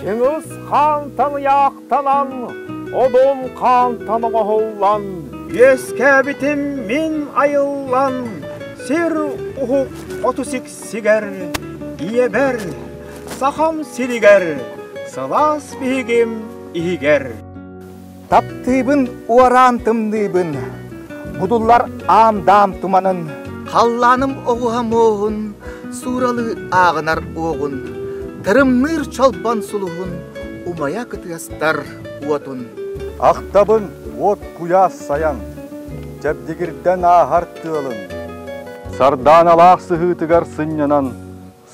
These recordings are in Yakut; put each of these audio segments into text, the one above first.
Чыҥыс хаантан ыйаахтанан, Одун хаантан оҥоһуллан, Үөскээбитим мин айыллан, Сир уһук хоту сиксигэр, Ийэбэр, Сахам сиригэр, Сылаас биһигим иһигэр. Таптыыбын уораан тымныыбын, будуллар аам-даам туманын. Халлааным оҕуһа муоһун, сууралыы ааҕынар уоҕун, тырымныыр чолбон сулуһун, умайа кытыастар уотун. Ахтабын уот куйаас сайан, чэбдигирдэн ааһар тыалын. Сардааналаах сыһыытыгар сынньанан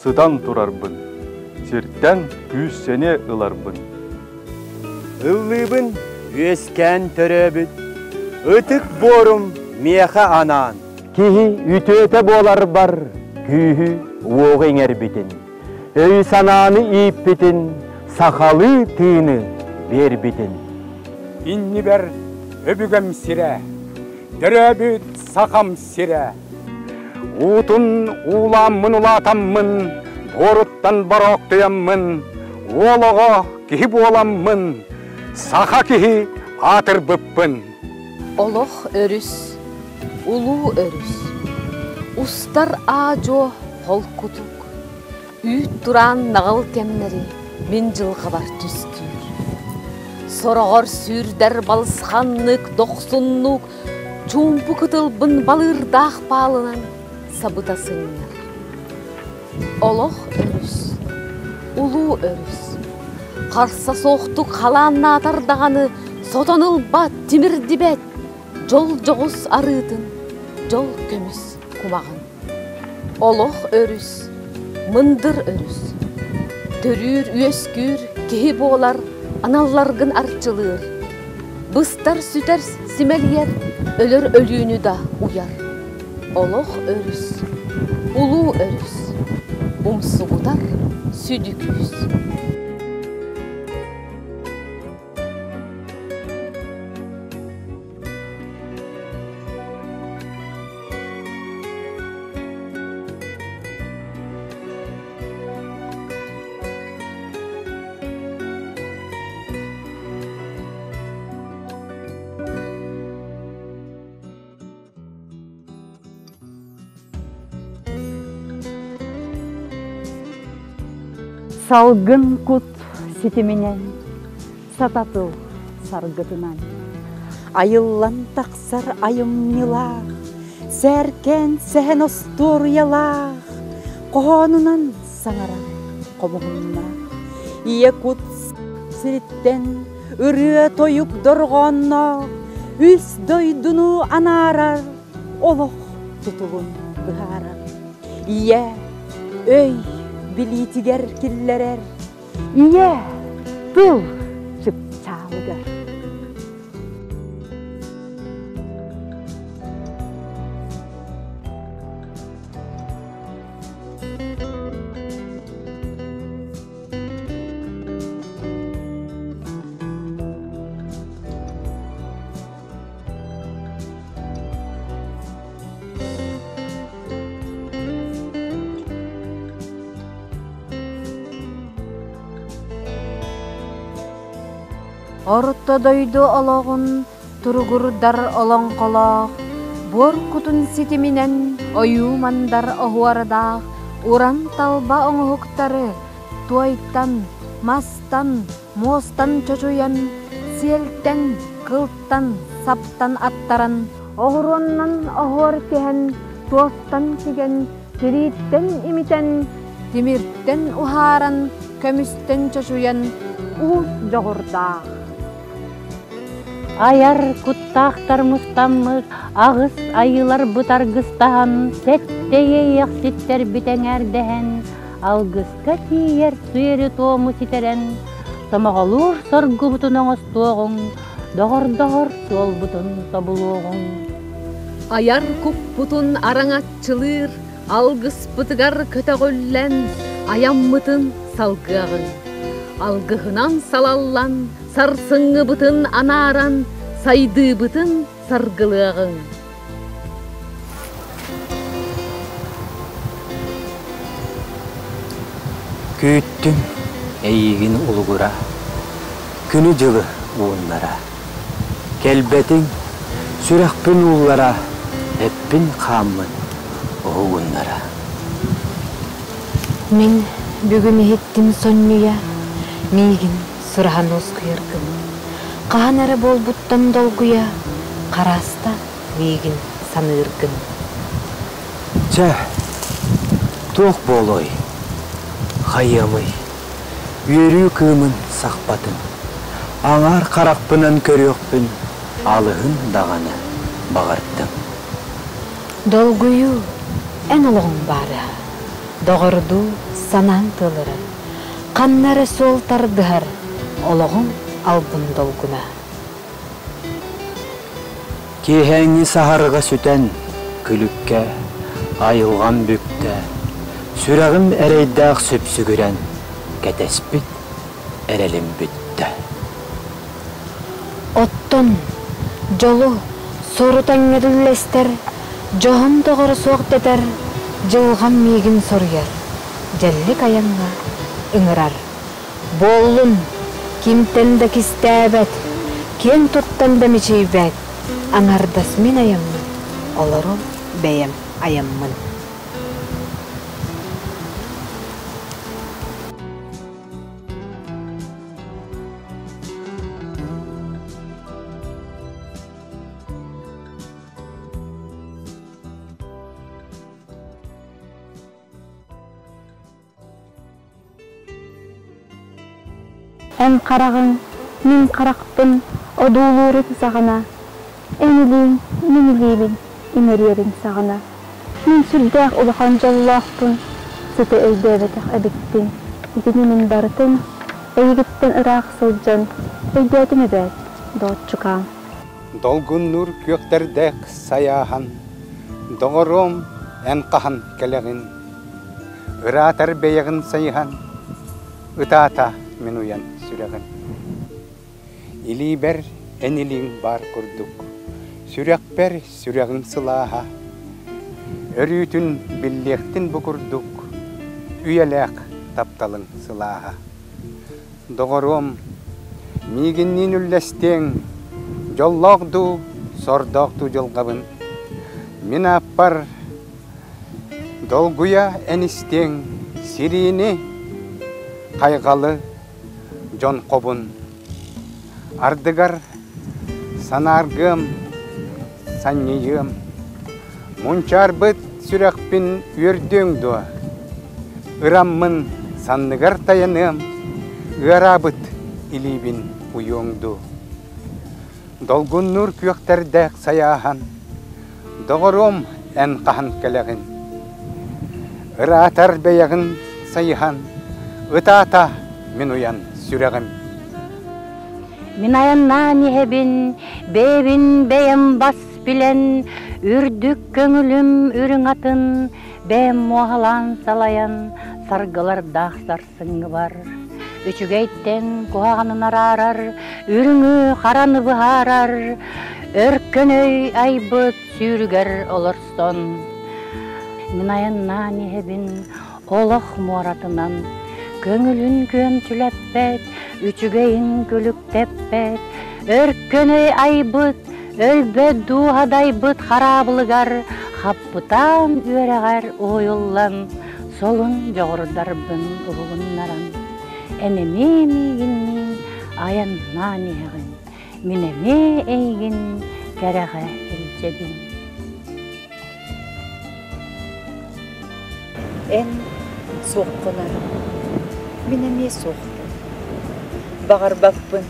сытан турарбын, сиртэн күүс-сэниэ ыларбын. Ыллыыбын үөскээн төрөөбүт, ытык буорум миэхэ анаан. Киһи үтүөтэ буоларбар күүһү уоҕу иҥэрбитин, өйү-санааны ииппитин, сахалыы тыыны биэрбитин. Иннибэр өбүгэм сирэ, төрөөбүт сахам сирэ. Уутун уулааммын улаатаммын, буоруттан бороохтуйаммын, уол оҕо киһи буоламмын, саха киһи аатырбыппын. Олох өрүс, улуу өрүс, устар аа-дьуо холкутук, үүт тураан наҕыл кэмнэри мин дьылҕабар түстүүр. Сороҕор сүүрдэр балысханнык, дохсуннук, чуумпу кытылбын балыырдаах паалынан сабыта сынньар. Олох өрүс, улуу өрүс. Харса суохтук халааннаатар даҕаны сотон ылбат, тимирдибэт, дьол дьоҕус арыытын, дьол көмүс кумаҕын. Олох өрүс, мындыр өрүс. Төрүүр-үөскүүр киһи буолар аналларгын арчылыыр. Быстар-сүтэр симэлийэр, өлөр өлүүнү да уйар. Олох өрүс, улуу өрүс, умсугутар сүдү күүс. Салгын кут ситиминэн, сататыл саргытынан айыллан тахсар айымньылаах, сээркээн сэһэн остуоруйалаах, хоһоонунан саҥарар хомуһуннаах, ийэ кут сириттэн ырыа-тойук дорҕоонноох, үс дойдуну анаарар, олох тутулун быһаарар. Ийэ өй билиитигэр киллэрэр, ийэ тыл чыпчаалыгар. Орто дойду олоҕун туругурдар олоҥхолоох, буор кутун ситиминэн ойуу-мандар оһуордаах уран талба оҥоһуктары туойтан, мастан, муостан чочуйан, сиэлтэн, кылтан, саптан аттаран, оҕуруоннан оһуор тиһэн, туостан тигэн, тирииттэн имитэн, тимиртэн уһааран, көмүстэн чочуйан уус дьоҕурдаах. Айар куттаахтар мустаммыт, аҕыс айыыларбыт аргыстаһан, сэттэ иэйэхситтэрбит эҥээрдэһэн, алгыска тиийэр сиэри-туому ситэрэн, сомоҕолуур соргубутун оҥостуоҕуҥ, доҕордоһор суолбутун тобулуоҕуҥ. Айар куппутун араҥаччылыыр алгыспытыгар көтөҕүллэн, айаммытын салгыаҕыҥ. Алгыһынан салаллан, сарсыҥҥыбытын анааран, сайдыыбытын саргылыаҕыҥ. Күүттүм. эйиигин улугура, күнү-дьылы ууннара. Кэлбэтиҥ, сүрэхпин ууллара, эппин-хааммын уһугуннара. Мин бүгүн иһиттим сонньуйа, миигин сураһан уоскуйаргын. Хаһан эрэ буолбуттан долгуйа, харааста миигин саныыргын. Чэ, туох буолуой, хайыамый, үөрүү кыымын сахпатын, аҥаар харахпынан көрүөхпүн алыһын даҕаны баҕардым. Долгуйуу, эн олоҕуҥ баарыһа, доҕордуу санааҥ тыалырар, ханна эрэ суол тардыһар олоҕуҥ албын долгуна. Киэһээҥҥи саһарҕа сүтэн, күлүккэ айылҕам бүктэ, сүрэҕим эрэйдээх сүпсүгүрэн, кэтэспит эрэлим бүттэ. Оттон дьолу сору тэҥҥэ үллэстэр, дьоһун доҕоро суох дэтэр, дьылҕам миигин соруйар, дьэллик айаҥҥа ыҥырар. Буоллун, кимтэн да кистээбэт, киэн туттан да мичийбэт, аҥардас мин айаммын, олору бэйэм айаммын. Эн хараҕыҥ, мин харахпын одуулуурун саҕана, эн илииҥ, мин илиибин имэрийэрин саҕана, мин сүрдээх улахан дьоллоохпун, ситэ өйдөөбөтөх эбиппин. Итини мин барытын эйигиттэн ыраах сылдьан өйдөөтүм эбээт, доҕоччукаам. Долгуннуур күөхтэрдээх сайааһан, доҕоруом, эн хаһан кэлэҕин? Ыраатар бэйэҕин сайыһан, ытаата мин уйан сүрэҕим. Илиибэр эн илииҥ баар курдук, сүрэхпэр сүрэҕиҥ сылааһа. Өрүүтүн биллиэхтин бу курдук, үйэлээх тапталыҥ сылааһа. Доҕоруом, миигинниин үллэстиэҥ, дьоллоох дуу, сордоох дуу дьылҕабын. Мин ааппар Долгуйа эн истиэҥ сириини, хайҕалы, дьон хобун. Ардыгар санааргыам, санньыйыам, мунчаарбыт сүрэхпин үөрдүөҥ дуо? Ыраммын санныгар тайаныам, ыараабыт илиибин уйуоҥ дуу? Долгуннуур күөхтэрдээх сайааһан, Доҕоруом, эн хаһан кэлэҕин? Ыраатар бэйэҕин сайыһан, Ытаата мин уйан сүрэҕим. Мин айаннаан иһэбин, бэйэбин бэйэм бас билэн, үрдүк көҥүлүм үрүҥ атын бэйэм муоһалаан салайан, саргылардаах сарсыҥҥыбар. Үчүгэйтэн куһаҕанын араарар, үрүҥү хараны быһаарар, өркөн өй айбыт сүүрүгэр олорсон. Мин айаннаан иһэбин олох муоратынан, көҥүлүн күөмчүлэппэт, үчүгэйин күлүктэппэт, өркөн өй айбыт, өлбөт дууһадайбыт хараабылыгар хаппытаан үөрэҕэр уһуйуллан, солун дьоҕурдарбын уһугуннаран, эн эмиэ миигинниин айаннаан иһэҕин, мин эмиэ эйигин кэрэҕэ илдьэбин. Эн суоххуна, мин эмиэ суохпун. Баҕарбаппын,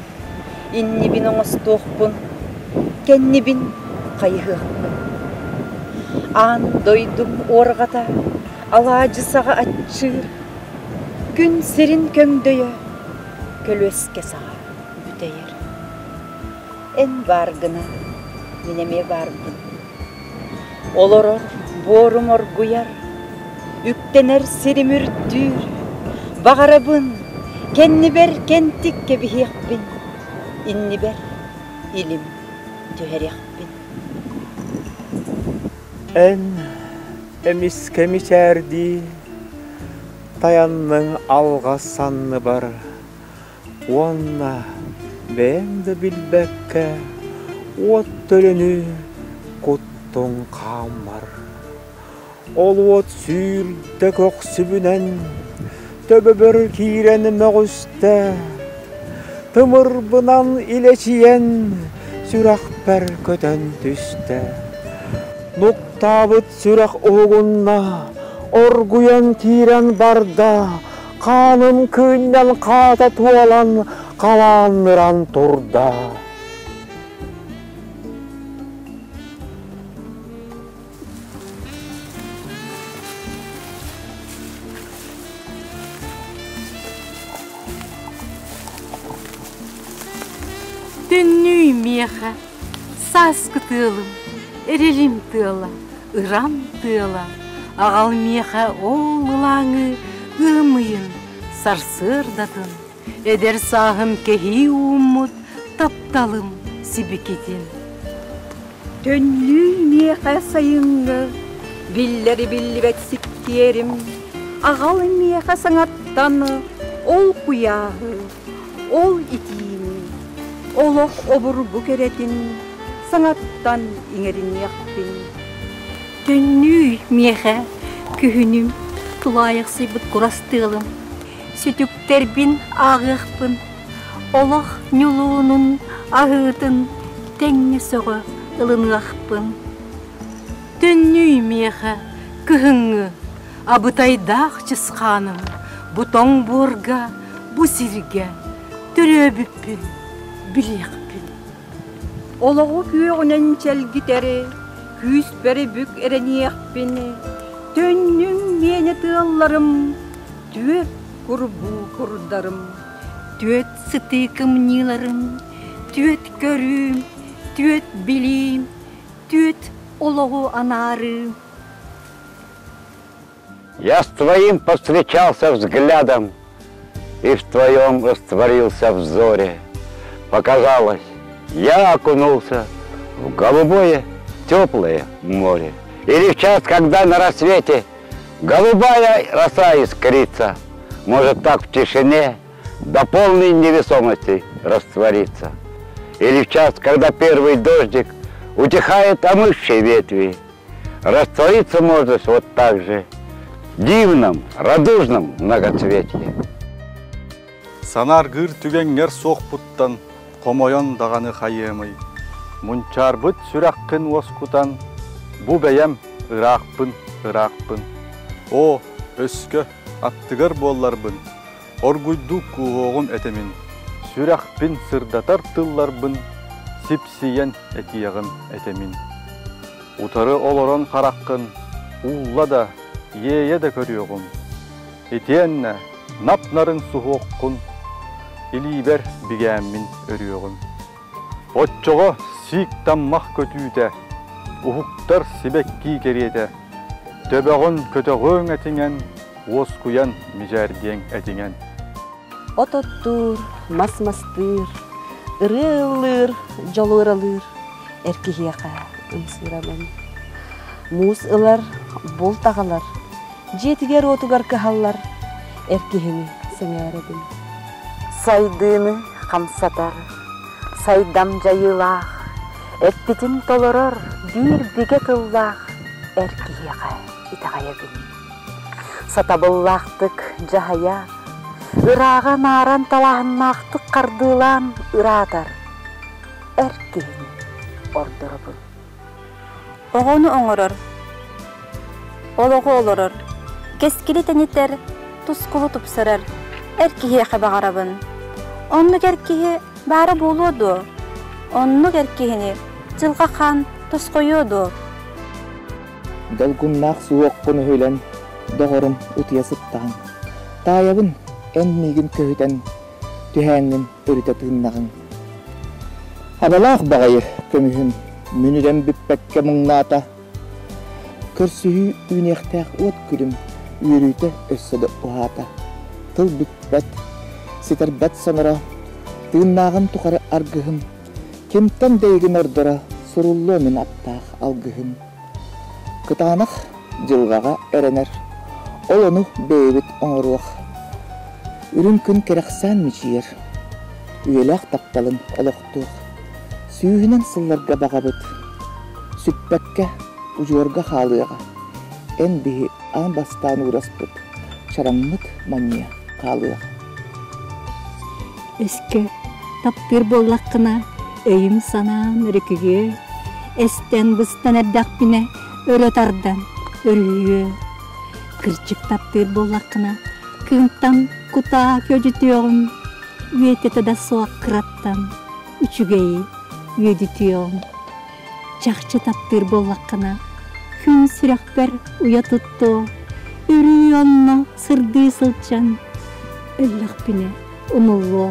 иннибин оҥостуохпун, кэннибин хайыһыахпын. Аан дойдум уорҕата алаадьы саҕа аччыыр, күн сирин көҥдөйө көлүөскэ саҕа бүтэйэр. Эн бааргына, мин эмиэ баарбын. Олорор буорум оргуйар, үктэнэр сирим үрдүүр. Баҕарабын, кэннибэр кэнтик кэбиһиэхпин, иннибэр илим түһэриэхпин. Эн эмискэ мичээрдии, тайанныҥ алҕас санныбар уонна бэйэҥ да билбэккэ уот төлөнү куттуҥ хааммар. Ол уот сүүрдэ көхсүбүнэн төбөбөр киирэн мөҕүстэ, тымырбынан илэчийэн сүрэхпэр көтөн түстэ. Нуктаабыт сүрэх уһугунна, оргуйан киирэн барда, хааным кыынньан хаата туолан халаанныран турда. Төннүүй миэхэ, сааскы тыалым, эрэлим тыала, ырам тыала, аҕал миэхэ ол ылааҥы ыам ыйын сарсыардатын, эдэр сааһым кэһии ууммут тапталым сибикитин. Төннүү миэхэ сайыҥҥы, биллэри биллибэт сиккиэрим, аҕал миэхэ саҥаттан ол куйааһы, ол итиини, олох обургу кэрэтин саҥаттан иҥэриниэхпин. Төннүү миэхэ күһүнүм, тулаайахсыйбыт курас тыалым, сүтүктэрбин ааҕыахпын, олох ньулуунун аһыытын тэҥҥэ сөҕө ылыныахпын. Төннүүй миэхэ кыһыҥҥы абытайдаах чысхааным, бу тоҥ буорга, бу сиргэ төрөөбүппүн билиэхпин. Олоҕу күөҕүнэн чэлгитэри, күүспэри бүк эрэниэхпин, төннүҥ миэнэ тыалларым, түөрт курбуу курдарым. Түөт сытыы кымньыыларым, түөт көрүүм, түөт билиим, түөт олоҕу анаарыым. Я с твоим повстречался взглядом И в твоем растворился взоре. Показалось, я окунулся в голубое теплое море. Или в час, когда на рассвете голубая роса искрится, Может так в тишине до полной невесомости раствориться. Или в час, когда первый дождик утихает омывшие ветви, Раствориться можно вот так же в дивном, радужном многоцветье. Санааргыыр түгэҥҥэр суохпуттан хомойон даҕаны хайыамый? Мунчаарбыт сүрэххин уоскутан, бу бэйэм ыраахпын, ыраахпын. Оо, өскө, аттыгар буолларбын, оргуйдуу кууһуоҕум этэмин, сүрэхпин сырдатар тылларбын сипсийэн этиэҕим этэмин. Утары олорон хараххын уулла да, иэйэ да көрүөҕүм. Итиэннэ нап-нарын суһуоххун илиибэр бигээммин өрүөҕүм. Оччоҕо сиик таммах көтүүтэ, уһуктар сибэккии кэриэтэ, төбөҕүн көтөҕүөҥ этиҥэн, уоскуйан мичээрдиэҥ этиҥэн. От оттуур, мас мастыыр, ырыа ыллыыр, дьолу ыралыыр эр киһиэхэ ымсыырабын. Муус ылар, булт аҕалар, дьиэтигэр-уотугар кыһаллар эр киһини сэҥээрэбин. Сайдыыны хамсатар, сайдам дьайыылаах, эппитин толорор биир бигэ тыллаах эр киһиэхэ итэҕэйэбин. Сатабыллаахтык дьаһайа, ырааҕа анааран талааһыннаахтык хардыылаан ыраатар эр киһини ордоробун. Оҕону оҥорор, олоҕу олорор, кэскили тэнитэр, тускулу тупсарар эр киһиэхэ баҕарабын. Оннук эр киһи баара буолуо дуо? Оннук эр киһини дьылҕа хаан тосхойуо дуо? Долгуннаах суоххун өһүлэн, доҕорум утуйа сыттаҕыҥ. Таайабын, эн миигин көһүтэн, түһээҥҥин өрүтэ тыыннаҕыҥ. Абалаах баҕайы көмүһүм мүнүрэн бүппэккэ муҥнаата. Көрсүһүү үүнүөхтээх уот күлүм үөрүүтэ өссө да уһаата. Тыл бүппэт, ситэрбэт соноро, тыыннааҕым тухары аргыһым, кимтэн да эйигин ордоро суруллуо мин аптаах алгыһым. Кытаанах дьылҕаҕа эрэнэр, Ол ону бэйэбит оҥоруох. Үрүҥ күн кэрэхсээн мичийэр, үйэлээх тапталын олохтуох. Сүүһүнэн сылларга баҕабыт, сүппэккэ удьуорга хаалыаҕа. Эн биһи аан бастаан уураспыт, чараҥмыт манньыйа хаалыаҕа. Өскө таптыыр буоллаххына, өйүм-санаам өрүкүйүө, эстэн-быстан эрдэхпинэ өрө тардан өрүһүйүө. Кырдьык таптыыр буоллаххына, кыымтан кутаа күөдьүтүөҕүм, үөтэтэ да суох кыраттан үчүгэйи үөдүтүөҕүм. Чахчы таптыыр буоллаххына, күн сүрэхпэр уйа туттуо, өрүү онно сырдыы сылдьан өллөхпүнэ умуллуо.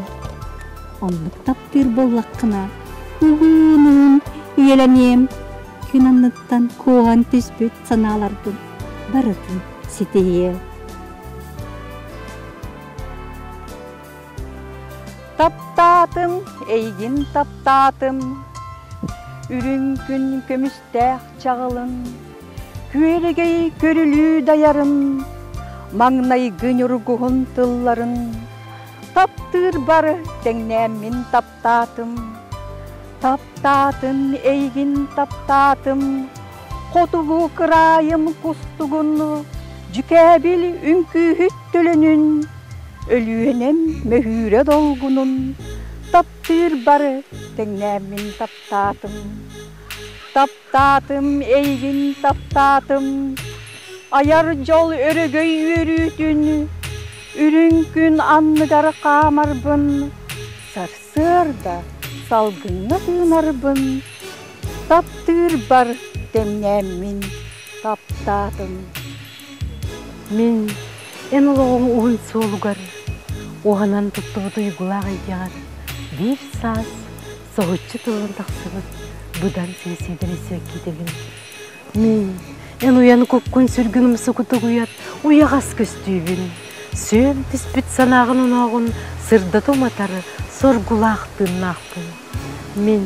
Оннук таптыыр буоллаххына, уһун-уһун үйэлэниэм, күн анныттан куоһан түспүт санааларбын барытын ситиһиэм. Таптаатым, эйигин таптаатым, үрүҥ күн көмүстээх чаҕылын, күөрэгэй көрүлүү дайарын, маҥнайгы ньургуһун тылларын таптыыр бары тэҥнээммин таптаатым. Таптаатым, эйигин таптаатым, хотугу кыраайым кустугун, дьүкээбил үҥкүүһүт төлөнүн, Өлүөнэм мөһүүрэ долгунун таптыыр бары тэҥнээммин таптаатым. Таптаатым, эйигин таптаатым, айар дьол өрөгөй үөрүүтүн, үрүҥ күн анныгар хаамарбын, сарсыарда салгыҥҥа тыынарбын, таптыырбар тэҥнээммин таптаатым. Мин эн олоҕуҥ уһун суолугар уһанан туттубут уйгулаах эйгэҕэр биир саас соһуччу тыллан тахсыбыт быдан сиэсиэдэрэй сиэккитэбин. Мин эн уйан куккун сүргүн умсугутук уйат уйаҕас көстүүбүн. Сүөм түспүт санааҕын онооҕун сырдата уматар соргулаах тыыннаахпын. Мин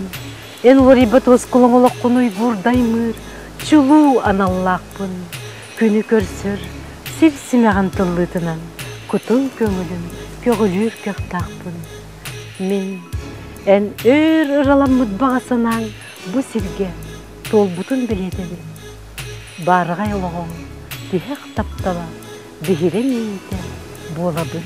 эн уларыйбат уоскулаҥ олоххун уйгуурдаймыыр чулуу аналлаахпын. Күнү көрсөр сир симэҕин тыллыытынан кутун көҥүлүн көҕүлүүр кыахтаахпын. Мин эн өр ыраламмыт баҕа санааҥ бу сиргэ туолбутун бэлиэтэбин. Баараҕай олоҕуҥ тиһэх таптала биһирэм иэйиитэ буолабын.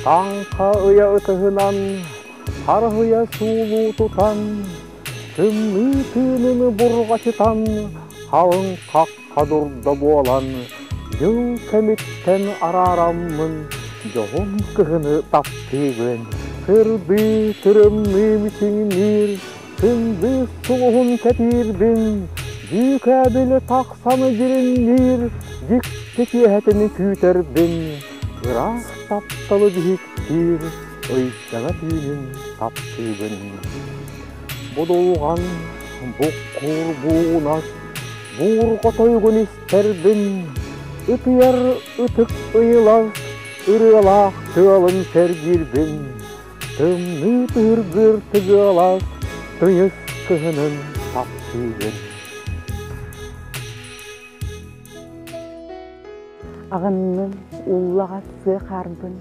Таҥха ыйа ытыһынан, харыһыйа суулуу тутан, тымныы тыынын бурҕачытан, халыҥ хахха дурда буолан, дьыл кэмиттэн араараммын, дьоһун кыһыны таптыыбын, сырдыы тырымныы мичиҥниир, Сындыыс сулуһун кэтиирбин, дьүүкээбили тахсаны дьириҥниир, дьикти киэһэтини күүтэрбин, ыраас тапталы биһиктиир, ыйдаҥа түүнүн таптыыбын. Будулҕан, буккуур буунас, буурҕа тойугун истэрбин, ытыйар ытык ыйылас, ырыалаах тыалын сэргиирбин, Тымныы тыһыргыыр тыгыалас тыйыс кыһынын таптыыбын. Аҕынным, уллаҕас сыа хаарбын,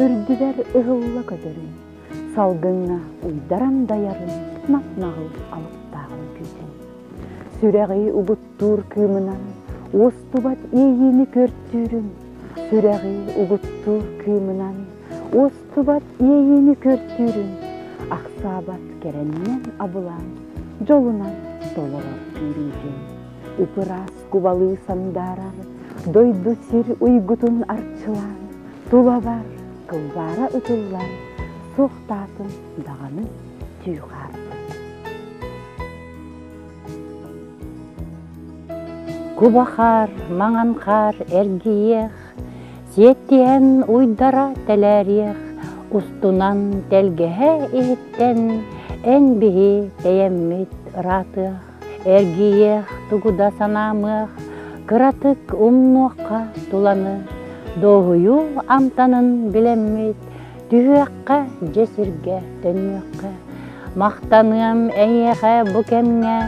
үрдүбэр ыһылла көтөрүн, салгыҥҥа уйдаран дайарын нап-наҕыл алыптааҕын күүтүн. Сүрэҕи угуттуур кыымынан уостубат иэйиини көртүүрүн, сүрэҕи угуттуур кыымынан Уостубат иэйиини көртүүрүн, ахсаабат кэрэннэн абылаан, дьолунан толорор күүрүүтүн. Ып-ыраас кубалыы сандаарар, дойду сир уйгутун арчылаан, тулабар кылбаара ытыллар, Суохтаатым даҕаны түү хаарбын. Куба хаар, маҥан хаар эргийиэх, сиэттиһэн уйдара тэлээриэх, устунан тэлгэһэ иһиттэн эн биһи тэйэммит ыраатыах, эргийиэх тугу да санаамыах, кыратык умнуохха туланы, дуоһуйуу амтанын билэммит, түһүөххэ дьэ сиргэ төннүөххэ. Махтаныам эйиэхэ бу кэмҥэ,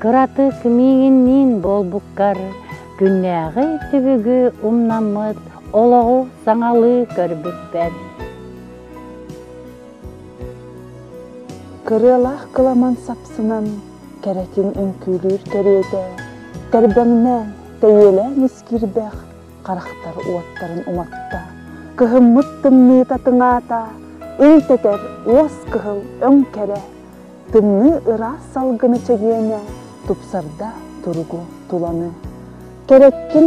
кыратык миигинниин буолбуккар, күннээҕи түбүгү умнаммыт олоҕу саҥалыы көрбүппэр. Кырыалаах кыламан сапсынан кэрэтин үҥкүүлүүр кэриэтэ, тэрбэҥнээн, тэйиэлээн ис киирбэх харахтар уоттарын уматта, кыһыммыт тымныыта тыҥаата, ый тэтэр уос кыһыл өҥ кэрэ, тымныы ыраас салгыны чэгиэнэ тупсарда туругу туланы. Кэрэккин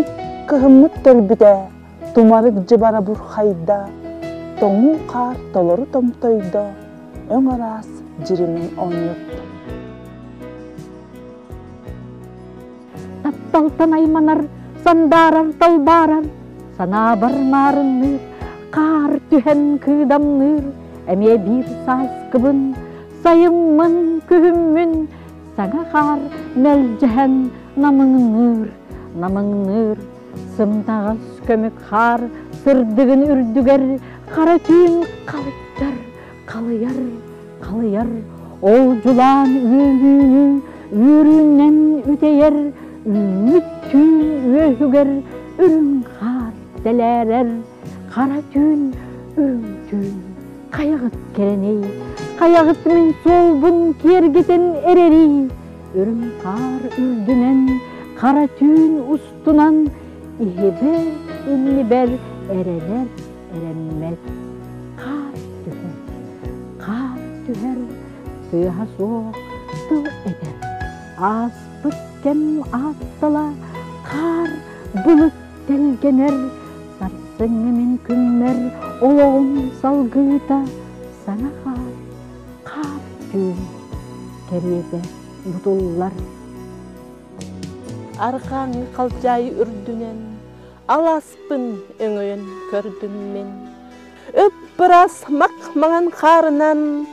кыһыммыт кэлбитэ, тумарык дьыбара бурхайда, тоҥуу хаар толору томтойдо, өҥ араас дьиримин оонньотто. Тапталтан айманар, сандаарар, талбаарар, санаабар маарынныыр, хаар түһэн кыыдамныыр, эмиэ биир сааскыбын, сайыммын, күһүммүн саҥа хаар мэлдьэһэн намыҥныыр, намыҥныыр, сымнаҕас көмүк хаар сырдыгын үрдүгэр хара түүн халыйдар, халыйар, халыйар, ол дьулаан үөрүүнү үөрүүнэн үтэйэр, үүммүт түүн үөһүгэр үрүҥ хаар тэлээрэр, хара түүн, үрүҥ түүн хайаҕыт кэрэний, хайаҕыт мин суолбун киэргэтэн эрэрий, үрүҥ хаар үрдүнэн, хара түүн устунан иһибэр, иннибэр эрэнэр эрэммэт хаар түһэр, хаар түһэр, тыаһа суох тыл этэр. Ааспыт кэм ааттала хаар былыт тэлгэнэр, сарсыҥҥы мин күммэр олоҕум салгыыта саҥа хаар, хаар түүн кэриэтэ бутуллар. Арҕааҥҥы халдьаайы үрдүнэн алааспын өҥөйөн көрдүм мин. Ып-ыраас мах-маҥан хаарынан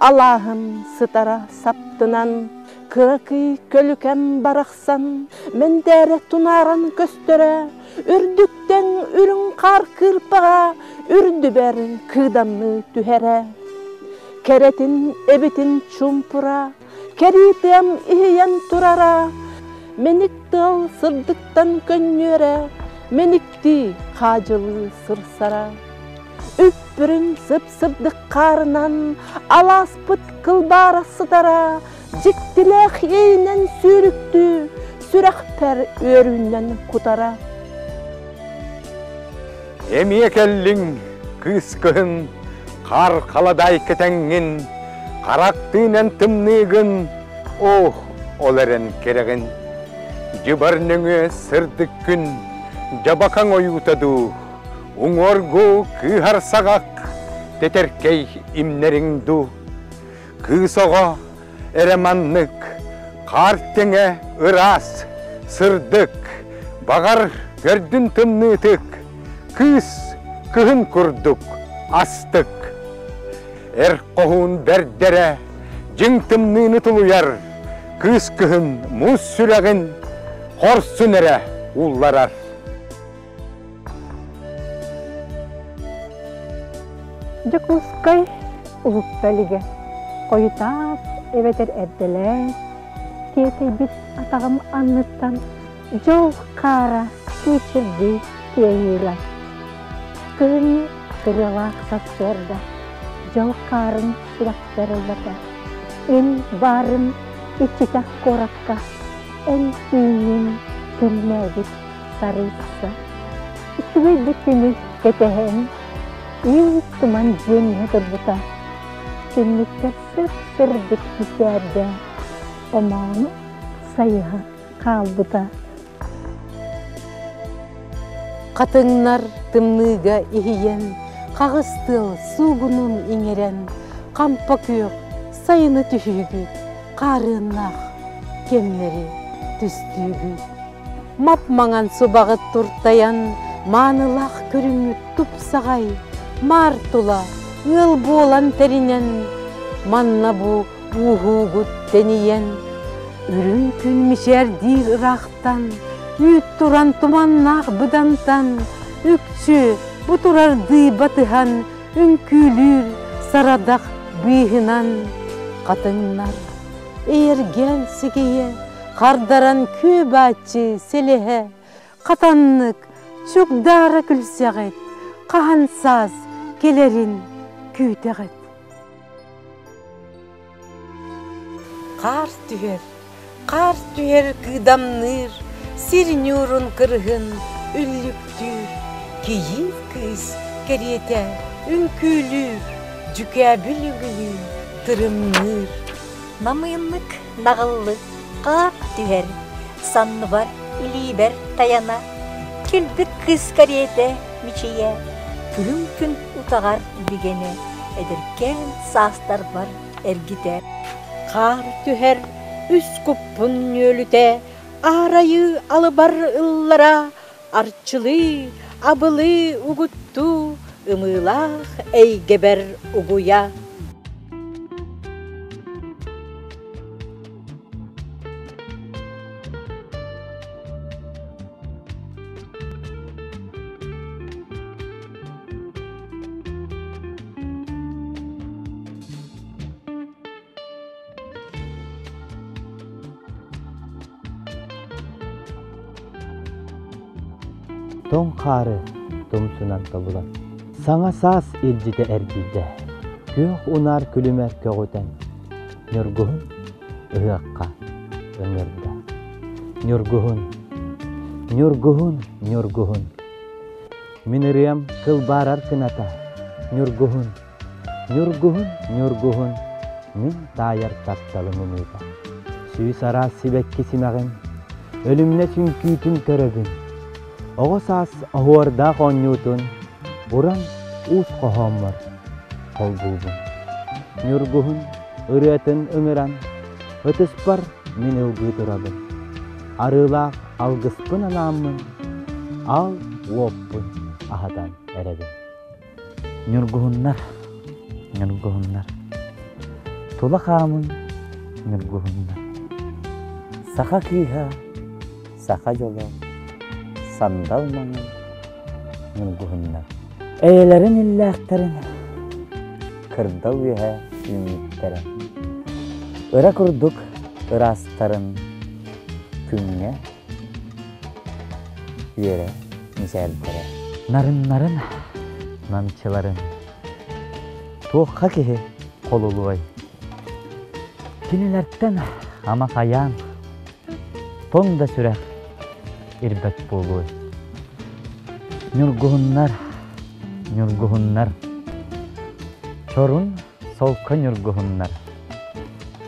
алааһым сытара саптынан, кыракый көлүкэм барахсан мэндээрэ тунааран көстөрө, үрдүктэн үрүҥ хаар кыырпаҕа үрдүбэр кыыдамныы түһэрэ. Кэрэтин эбитин чумпура, кэрии тыам иһийэн турара, мэник тыал сырдыктан көнньүөрэ, мэниктии хаадьылыы сырсара. Үппүрүн сып-сырдык хаарынан алааспыт кылбаара сытара, дьиктилээх иэйинэн сүүрүктүү, сүрэхпэр үөрүүнэн кутара. Эмиэ кэллиҥ, кыыс кыһын, хаар халадаай кэтэҥҥин, харахтыынан тымныыгын, ох, ол эрэн кэрэҕин. Дьыбар нөҥүө сырдык күн, дьабакаҥ ойуута дуу, уҥуоргу кыыһар саҕах, тэтэркэй имнэриҥ дуу. Кыыс оҕо эрэ маннык, хаар тэҥэ ыраас, сырдык, баҕар көрдүн тымныытык, кыыс кыһын курдук астык. Эр хоһуун бэрдэрэ дьиҥ тымныыны тулуйар, кыыс кыһын муус сүрэҕин хорсун эрэ уулларар. Дьокуускай уһукта илигэ хойутаат эбэтэр эрдэлээн тиэтэйбит атаҕым анныттан дьол хаара күүчүрдүү тиэйиилэр. Кыһыҥҥы кырыалаах сарсыарда дьол хаарын сүрэхпэр ыллата. Эн баарым иччитэх куоракка эн түүнүн күннээбит сарыысса. Үчүгэй да күнү кэтэһэн, ил туман дьиэҥҥэ турбута. Түннүккэр сып-сырдык мичээрдэ, омоону сайыһа хаалбыта. Хатыҥнар тымныыга иһийэн, Хаҕыс тыал суугунун иҥэрэн, хампа күөх сайыны түһүүгүт, хаарыаннаах кэмнэри түстүүгүт. Мап-маҥан субаҕыт туртайан, маанылаах көрүҥҥүт тупсаҕай, маар тула ыал буолан тэринэн, манна бу ууһуугут тэнийэн, үрүҥ күн мичээрдиир ыраахтан, үүт туран туманнаах быдантан, үкчү бу турардыы батыһан үҥкүүлүүр сарадах быыһынан хатыҥнар эйэргээн сигийэ хардаран күө-бааччы сэлэһэ хатаннык чугдаара күлсэҕит хаһан саас кэлэрин күүтэҕит. Хаар түһэр, хаар түһэр кыыдамныыр, сир ньуурун кырыһын үллүктүүр, кийиит кыыс кэриэтэ үҥкүүлүүр, дьүкээбил үҥүлүү тырымныыр. Намыыннык наҕыллык хаар түһэр, санныбар, илиибэр тайана, килбик кыыс кэриэтэ мичийэ, күлүм күн утаҕар бигэнэ, эдэркээн саастарбар эргитэ. Хаар түһэр үс куппун нүөлүтэ, аарайыы алыбар ыллара, арчылыы, абылыы угуттуу, ымыылаах эйгэбэр угуйа. Тоҥ хаары тумсунан тобулан, саҥа саас илдьитэ эргийдэ, күөх унаар күлүмэ көҕүтэн, Ньургуһун ыһыахха ыҥырда. Ньургуһун, Ньургуһун, Ньургуһун, мин ырыам кылбаарар кыната, Ньургуһун, Ньургуһун, ньургуһун, мин таайар тапталым ымыыта. Сүүс араас сибэкки симэҕин, өлүмнэ сүҥкүүтүн көрөбүн. Оҕо саас оһуордаах оонньуутун, уран уус хоһооммор холбуубун. Ньургуһун ырыатын ыҥыран, ытыспар мин ылгыы турабын. Арыылаах алгыспын анааммын, ал уоппун аһатан эрэбин. Ньургуһуннар, ньургуһуннар, тула хаамын ньургуһуннар. Саха кыыһа, саха дьоло, сандал маҥан ньургуһуннар. Эйэлэрин иллээхтэрин кырдал үөһэ үүммүттэрэ. Ыра курдук ыраастарын күҥҥэ үөрэ мичээрдэрэ. Нарыннарын, намчыларын туохха киһи холулуой? Кинилэртэн ама хайаан, тоҥ да сүрэх ирбэт буолуой? Ньургуһуннар, ньургуһуннар, чорун солко ньургуһуннар.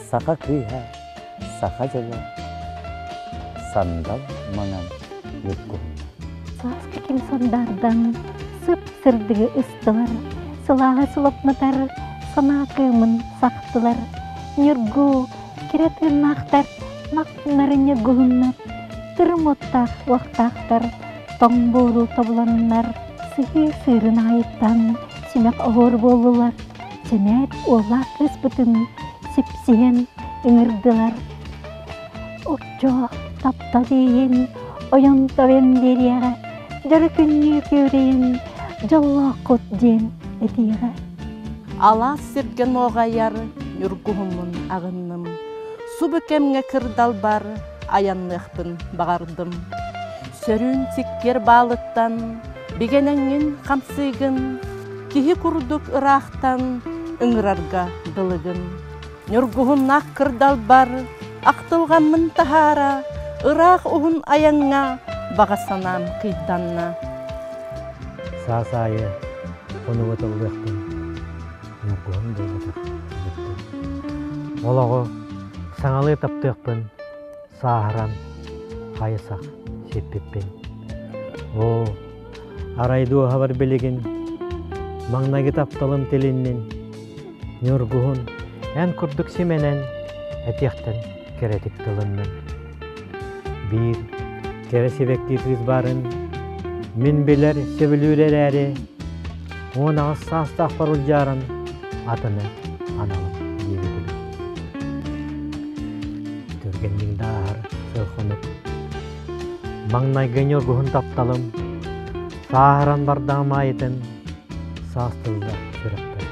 Саха кыыһа саха дьоло сандал маҥан ньургуһуннар. Сааскы ким сандаардан сып-сырдыгы ыстылар, сылааһы сылапнатар санаа кыымын сахтылар. Ньургу, кэрэ тыыннаахтар, махтанары ньургуһуннар, тырым уоттаах уохтаахтар, тоҥ буору тобуланнар, сыһыы сыырын аайыттан симэх оһуор буоллулар. Сэмээр уоллаах кыыспытын сипсиһэн ыҥырдылар. Оччо таптал иэйэн, ойон-тойон биэриэҕэ, дьоро күннүү күөрэйэн, дьоллооххут диэн этиэҕэ. Алаас сиргэ нуоҕайар ньургуһуммун аҕынным, субу кэмҥэ кырдалбар айанныахпын баҕардым. Сөрүүн сиккиэр баалыттан бигэнэҥҥин хамсыыгын, киһи курдук ыраахтан ыҥырарга дылыгын. Ньургуһуннаах кырдалбар ахтылҕаммын таһаара, ыраах уһун айаҥҥа баҕа санаам кыйданна. Саас аайы хонуга тыллыахпын ньургуһун буолбатах эбиппин. Олоҕу саҥалыы таптыахпын сааһыран хайысах сиппиппин. Оо, арай дууһабар билигин. Маҥнайгы тапталым тилиннин, Ньургуһун, эн курдук симэнэн, этиэхтэн кэрэтик тылыннын. Биир кэрэ сибэкки кыыс баарын мин билэр, сөбүлүүр эрээри, 18 саастаахпар улдьааран атыны аналым диэбитим. Түргэнник да ааһар сыл-хонук. Маҥнайгы ньургуһун тапталым, сааһыран бардаҕым аайытын саас тылла сүрэхпэр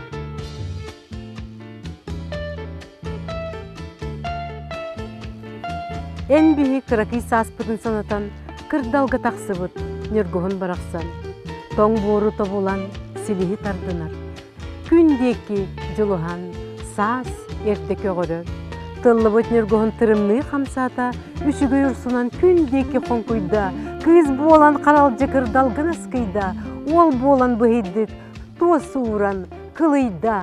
Эн биһи кыракый сааспытын санатан, кырдалга тахсыбыт ньургуһун барахсан, тоҥ буору тобулан, силиһи тардынар, күн диэки дьулуһан, саас эрдэ көҕөрөр. Тыллыбыт ньургуһун тырымныы хамсаата, үчүгэй урсунан күн диэки хоҥкуйда, кыыс буолан харалдьы кырдалгын аскыйда, уол буолан быһыйдык, туос ууран кылыйда.